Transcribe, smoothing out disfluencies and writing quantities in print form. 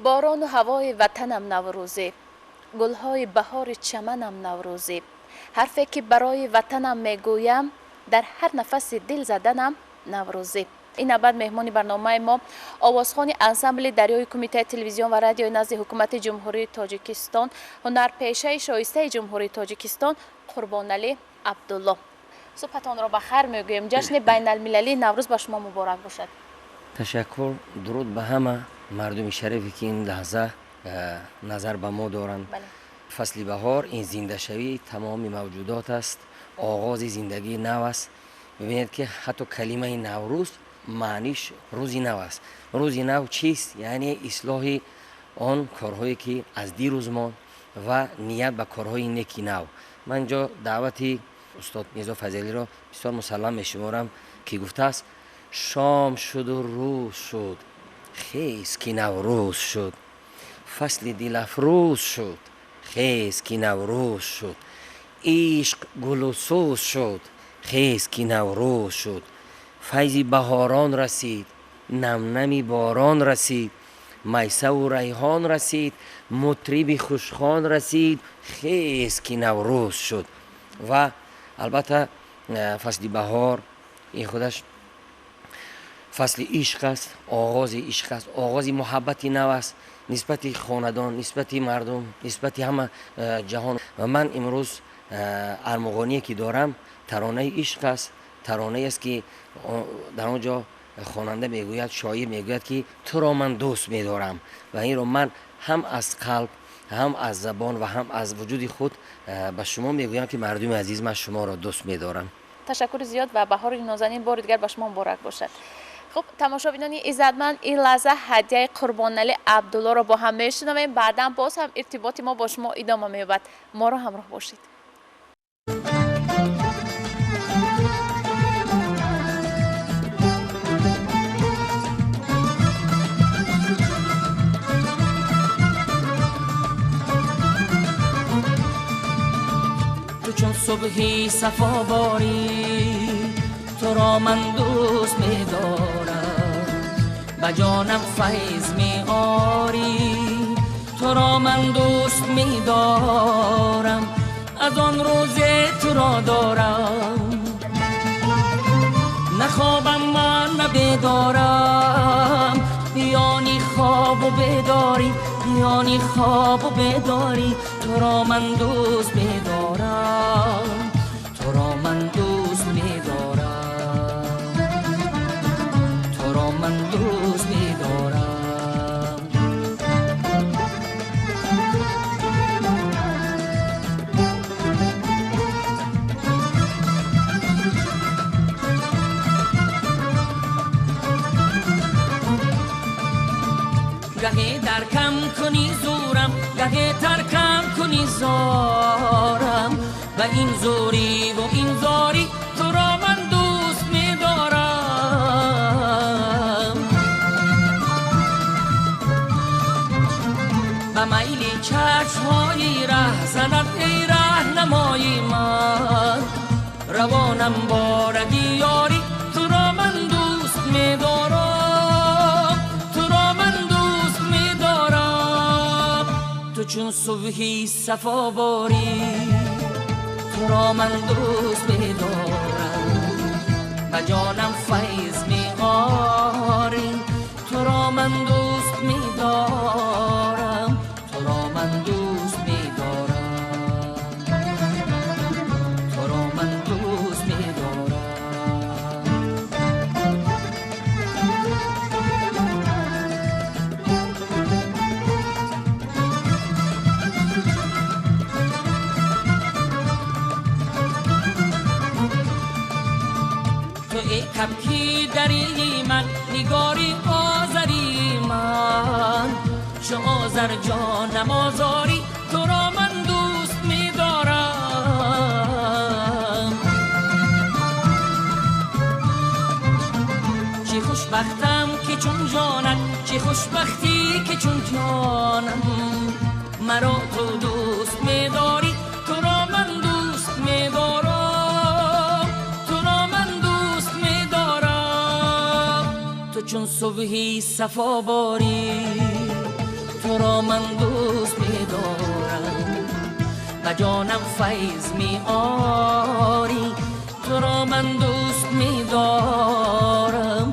Борону ҳавои ватанам наврӯзӣ, гулҳои баҳори чаманам наврӯзӣ. Ҳарфе ки барои ватанам мегӯям, дар ҳар нафаси дил заданам наврӯзӣ. Ин навбат меҳмони барномаи мо овозхони ансамбли дарёи Кумитаи телевизион ва радиои назди Ҳукумати Ҷумҳурии Тоҷикистон, ҳунарпешаи шоистаи Ҷумҳурии Тоҷикистон Қурбоналӣ Абдулло. Субҳатонро ба хайр мегӯем. Ҷашни байналмилалии Наврӯз ба шумо муборак бошад. Ташаккур. Дуруд ба ҳама мардуми шарифе, ки ин лаҳза назар ба мо доранд. Фасли баҳор ин зиндашавии тамоми мавҷудот аст, оғози зиндагии нав аст. Бибинед, ки ҳатто калимаи Наврӯз маъниш рӯзи нав аст. Рӯзи нав чист? Яъне ислоҳи он корҳое, ки аз дирӯз монд, ва ният ба корҳои неки нав. Ман инҷо даъвати устод Мирзо Фазлиро бисёр мусаллам мешуморам, ки гуфтааст: шом шуду рӯз шуд, хез, ки наврӯз шуд, фасли дилафрӯз шуд, хез, ки наврӯз шуд, ишқ гулу сӯз шуд, хез, ки наврӯз шуд, файзи баҳорон расид, намнами борон расид, майсаву райҳон расид, мутриби хушхон расид, хез, ки наврӯз шуд. Ва албатта фасли баҳор ин худаш фасли ишқ аст, оғози ишқ аст, оғози муҳаббати нав аст нисбати хонадон, нисбати мардум, нисбати ҳама ҷаҳон. Ва ман имрӯз армуғоние, ки дорам, таронаи ишқ аст, таронае аст, ки дар он ҷо хонанда мегӯяд, шоир мегӯяд, ки туро ман дӯст медорам. Ва инро ман ҳам аз қалб, ҳам аз забон ва ҳам аз вуҷуди худ ба шумо мегӯям, ки мардуми азиз, ман шуморо дӯст медорам. Ташаккури зиёд ва баҳори нозанин бори дигар ба шумо муборак бошад. Хуб, тамошобинони иззатманд, ин лаҳза ҳадияи Қурбоналӣ Абдуллоро бо ҳам мешунавем. Баъдан боз ҳам иртиботи мо бо шумо идома меёбад. Моро ҳамроҳ бошед. Ту чун субҳи сафо борӣ, туро ман дӯст медорам, ба ҷонам файз меорӣ, туро ман дӯст медорам, аз он рӯзе туро дорам, нахобам ман, набедорам, миёни хобу бедорӣ, миёни хобу бедорӣ, туро ман дӯст медорам, туро ман дӯст медорам, туро ман дӯст медорам. Гаҳе даркам кунӣ зӯрам, гаҳе таркам кунӣ зорам, ба ин зӯриву ин зорӣ туро ман дӯст медорам. Ба майли чашмҳои раҳзанат, эй раҳнамои ман, равонам бораги ёрӣ, туро ман дӯст медорам, туро ман дӯст медорам. Ту чун субҳи сафо борӣ, туро ман дӯст медорам, ба ҷонам файз меорӣ, туро ман дӯст медорам, туро ман дӯст медорам, туро ман дӯст медорам. Ту эй кабки дарии ман, нигори озарии ман, чу озар ҷонам озорӣ, туро ман дӯст медорам. Чӣ хушбахтам, ки чун ҷонат, чӣ хушбахтӣ, ки чун ҷонам, маро ту дӯст медорӣ, туро ман дӯст медорам, туро ман дӯст медорам. Ту чун субҳи сафо борӣ, ман дӯст медорам. Ба ҷонам файз меорӣ, туро ман дӯст медорам.